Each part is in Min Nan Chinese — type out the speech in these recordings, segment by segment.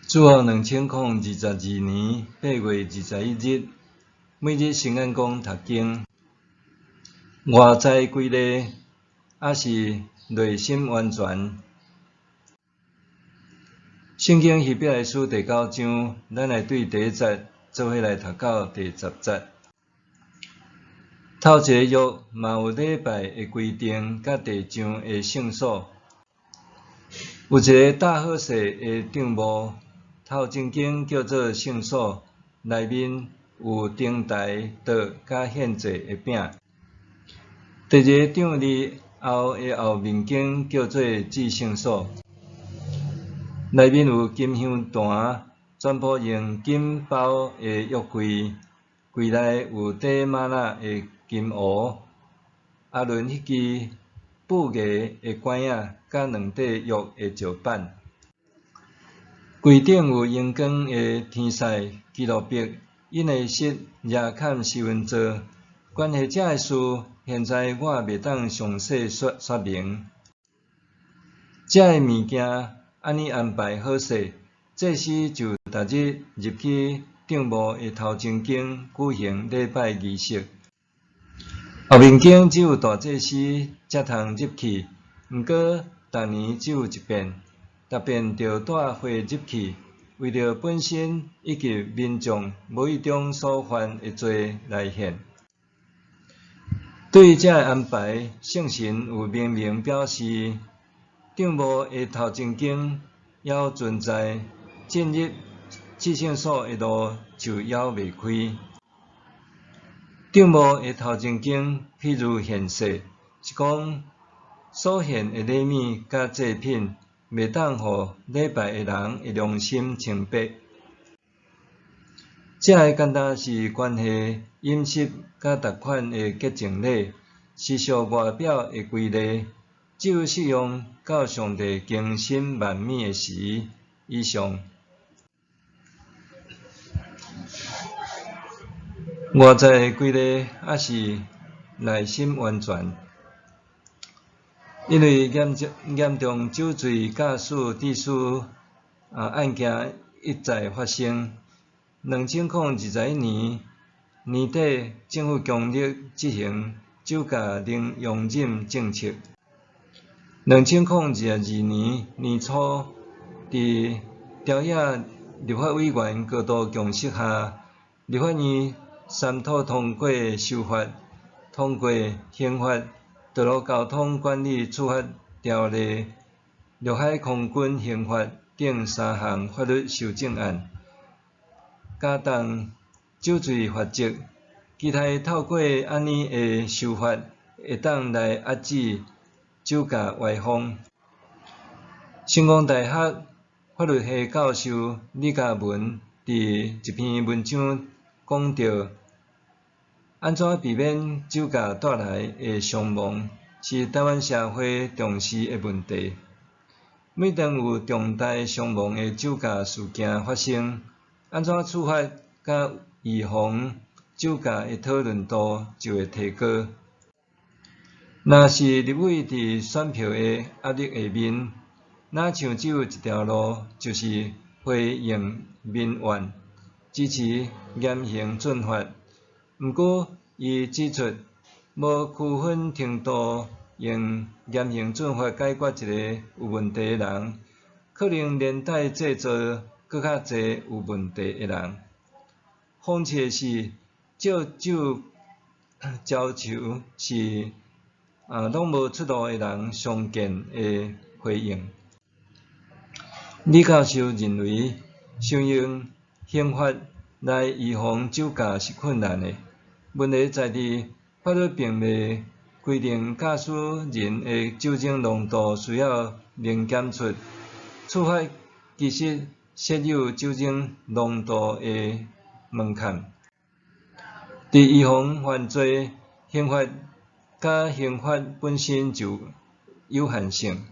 主後2022年8月21日，每日聖眼光讀經，外在規例，抑是內心完全。聖經希伯來書第九章，咱來對第一節做伙來讀到第十節。頭一个約嘛有禮拜的規定，佮地上的聖所，有一个搭好勢的帳幕。頭前間叫做聖所，內面有燈臺、桌佮獻祭的餅。第二个帳籬後的後面間叫做至聖所，內面有金香壇，全部用金包的約櫃，櫃內有盛瑪納的金壺，亞倫彼支布藝的拐仔，佮兩塊約的石板。櫃頂有熒光的天使基路伯，𪜶的膝蜈崁施恩座。關係這个事，現在我袂當詳細說說明。這个物件按呢安排好勢，祭司就逐日入去帳幕的頭前間舉行禮拜儀式。後面間只有大祭司才通入去，毋過逐年只有一遍。逐遍著帶血入去，為著本身以及民眾無意中所犯的罪來獻。對這个安排，聖神有明明表示，帳幕的頭前間猶存在，進入至聖所的路就猶未開。帳幕的頭前間，譬如現世，是講所獻的禮物佮祭品，袂當予禮拜的人的良心清白。這个敢若是關係飲食佮逐款的潔淨禮，是屬外表的規例，只有適用到上帝更新萬物的時。以上。外在的規例，抑是內心完全。因為嚴重嚴重酒醉駕駛致死案件一再發生。2021年年底，政府強力執行酒駕零容忍政策。2022年年初，佇朝野立法委員高度共識下，立法院三讀通過修法，通過刑法、道路交通管理處罰條例、陸海空軍刑法等三項法律修正案，加重酒醉罰則，期待透過按呢的修法，會當來遏止酒駕歪風。成功大學法律系教授李嘉文佇一篇文章講著，按怎避免酒駕帶來的傷亡，是台灣社會重視的問題。每當有重大傷亡的酒駕事件發生，按怎處罰佮預防酒駕的討論度就會提高。若是立委佇選票的壓力下面，若像只有一條路，就是回應民怨，支持嚴刑峻法。毋過，伊指出，無區分程度用嚴刑峻法解決一个有問題的人，可能連帶製造閣較濟有問題的人。諷刺的是，借酒澆愁是攏無出路的人常見的回應。李教授認為，想用刑法來預防酒駕是困難的。問題在佇法律並未規定駕駛人的酒精濃度需要零檢出，處罰其實設有酒精濃度的門檻。佇預防犯罪，刑法佮刑法本身就有限性。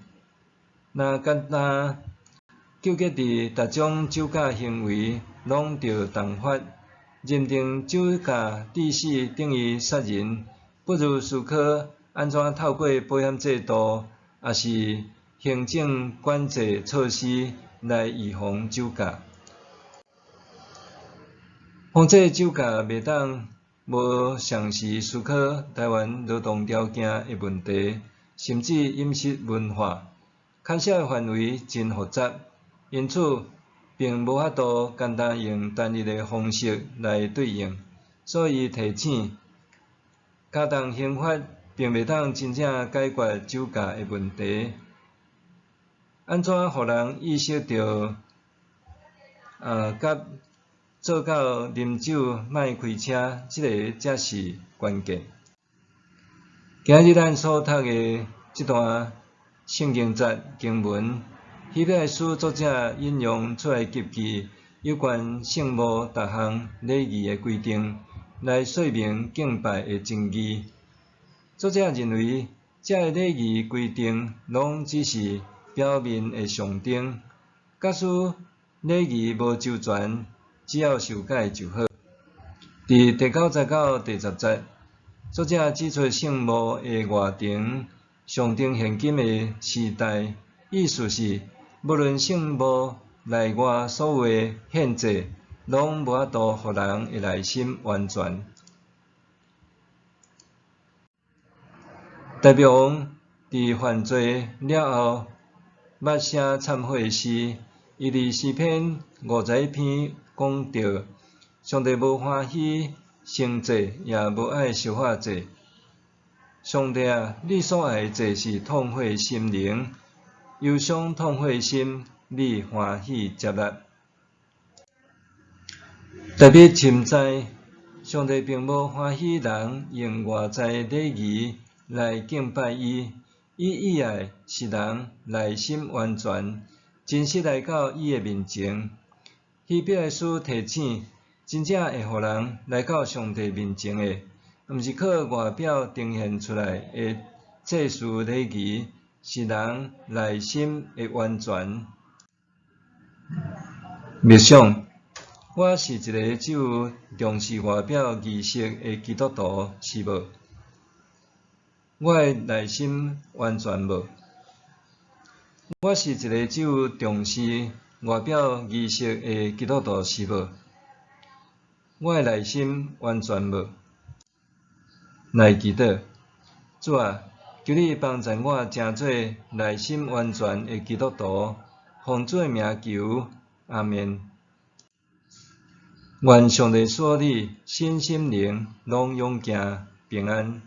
若簡單糾結佇逐種酒駕行為攏著重罰，認定酒駕致死等於殺人，不如思考按怎透過保險制度，抑是行政管制措施來來預防酒駕。防制酒駕袂當無常時思考臺灣勞動條件的問題，甚至飲食文化，牽涉的範圍真複雜，因此並無法度簡單用單一的方式來對應。所以提醒，加重刑罰並袂當真正解決酒駕的問題。按怎予人意識著，佮做到啉酒莫開車，這个才是關鍵。今日咱所讀的這段聖經節經文，希伯來書作者引用出埃及記有關聖幕逐項禮儀的規定，來說明敬拜的真義。作者認為，這个禮儀規定攏只是表面的象徵，假使禮儀無周全，只要修改就好。佇第九節到第十節，作者指出聖幕的外層象徵現今的時代，意思是，無論聖幕內外所有的獻祭，攏無法度予人的內心完全。大衛王佇犯罪了後，捌寫懺悔詩，伊佇詩篇51篇講著，上帝無歡喜牲祭，也無愛燒化祭。上帝啊，你所愛的祭是痛悔心靈，憂傷痛悔心，你歡喜接納。大衛深知，上帝並無歡喜人用外在禮儀來敬拜伊，伊意愛是人內心完全，真實來到伊的面前。希伯來書提醒，真正會予人來到上帝面前的，毋是靠外表呈現出來的祭司禮儀，是人內心的完全。默想，我是一个只有重視外表儀式的基督徒，是無？我的內心完全無？我是一个只有重視外表儀式的基督徒，是無？我的內心完全無？來祈禱，主啊，求你幫助我成做內心完全的基督徒，奉主的名求，阿們。願上帝賜予你身心靈攏勇健平安。